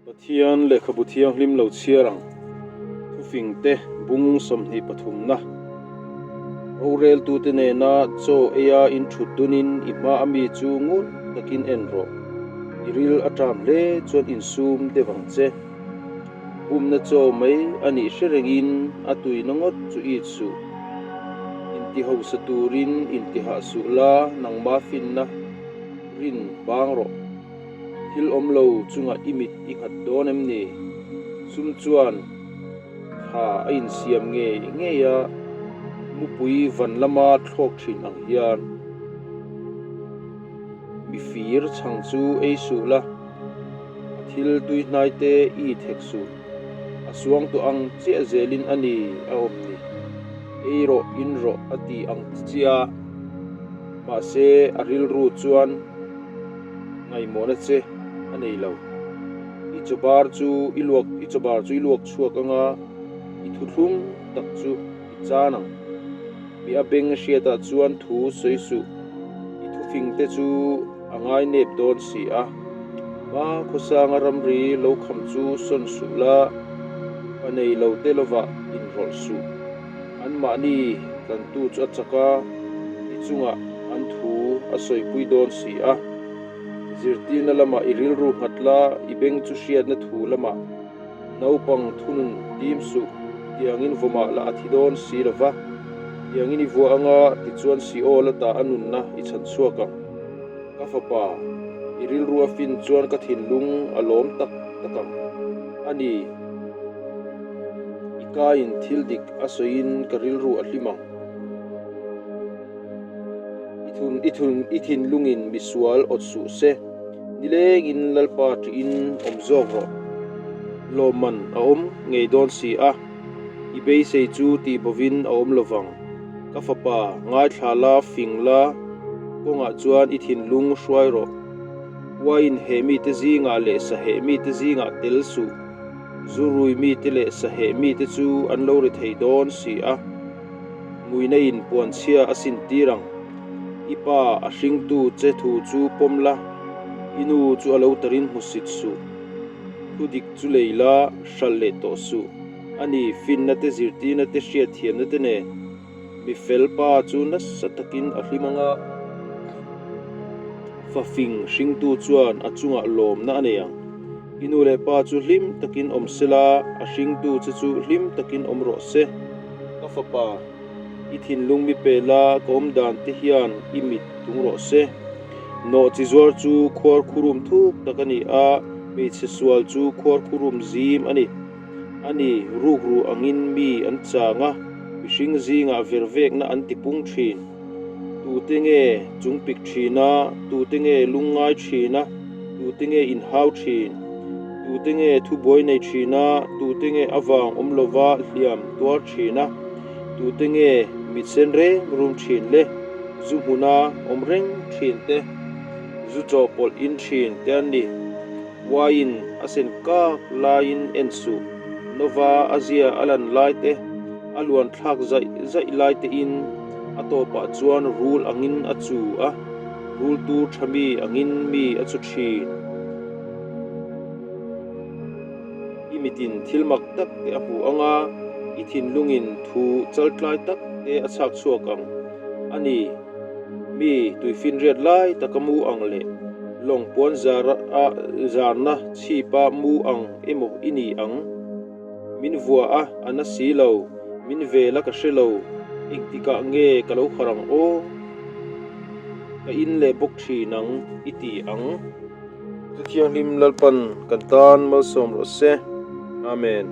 Pathian lehkhabu thianghlim lo chhiar ang thufingte bung 20 pathumna. Roreltute nena chaw eia inthut dunin i hma ami chu ngun takin en rawh. I ril a ṭam hle chuan insum deuh ang che. Bumna chaw mai a nih hre rengin a tuina ngawt chu it suh. Intihausa turin intihah suh la nangmah finna rin bang rawh. Thil awm lo chungah i mit i nghat dawn em ni? Sum chuan thla a insiam ngei ngei a, mupui van lama thlawk thin ang hian. Mi fir chhang chu ei suh la, a thil tui hnai te i thek suh. A suang tawh ang chiah zelin a ni a awm ni. Ei rawh, in rawh a ti ang chiah. Mahse a rilru chuan. Ngaihmawhna che a nei lo. I chawbar chu i luak i chawbar chu i luak chhuak anga i thuthlung tak chu i chan ang. Mi a beng hriatah chuan thu sawi suh, i thufing te chu a ngai nep dawn si a. Hma khawsanga ramri lo kham chu sawn suh la, pa nei lo te lovah inrawlh suh. Anmahni tlantu chu a chak a, i chungah an thu a sawipui dawn si a. Zirtirna lamah i rilru nghat la, i beng chu hriatna thu lamah naupang thunun tim suh, tiangin vawmah lah a thi dawn si lo va. Tiangin i vuah anga tichuan Seol ata a nunna i chhan chhuak ang. Ka fapa, i rilru a fin chuan ka thinlung a lawm tak tak ang. A ni. I kaiin thil dik a sawiin ka rilru a hlim ang. I thun i thun i thinlungin misual awt suh se, nilengin Lalpa ṭihin awm zawk rawh. Lawmman a awm ngei dawn si a, i beisei chu tih bovin a awm lovang. Ka fapa, ngaithla la, fing la, kawngah chuan i thinlung hruai rawh. Uaiin heh mite zingah leh saheh mite zingah tel suh. Zu rui mite leh saheh mite chu an lo ri thei dawn si a, nguina in puanchhia a sin tir ang. I pa a hringtu che thu chu pawm la, i nu chu a lo tarin hmusit suh. Thu dik chu lei la, hralh leh tawh suh. A ni, finna te zirtirna te hriatthiamna te nen. Mi fel pa chu nasa takin a hlim ang a, fa fing hringtu chuan a chungah lawmna a nei ang. I nu leh pa chu hlim takin awm se la, a hringtu che chu hlim takin awm rawh se. Ka fapa, i thinlung mi pe la, ka awm dan te hian i mit tung rawh se. Nawh chi zuar chu khuar khurum thuk tak a ni a, hmeichhe sual chu khuar khurum zim a ni. A ni, rukru angin mi an chang a, mihring zingah vervekna an tipung thin. Tute nge chungpik thin a, tute nge lungngai thin a, tute nge inhau thin? Tute nge thubuai nei thin a, tute nge avang awm lova hliam tuar thin a, tute nge mit sen reng rum thin le, zu hmuna awm reng thin te, zu chawhpawlh in thin te an ni. Uaiin a sen kak laiin en suh. Nova a zia a lan lai te, a luan thlak zaih zaih lai tein a tawpah chuan rul angin a chu a, rul tur tha mi angin mi a chu thin. I mitin thil mak tak te a hmu ang a, i thinlungin thu chaltlai tak te a chhak chhuak ang a ni. Mi tuifinriat lai taka mu ang leh lawng puan zar a zarna chhipa mu ang emaw i ni ang? Min vua a, a na si lo, min vel a ka hre lo, engtikah nge ka lo harh ang aw? Ka in leh bawk thin ang i ti ang. Chu Thianghlim Lalpan kan tan malsawm rawh se. Amen.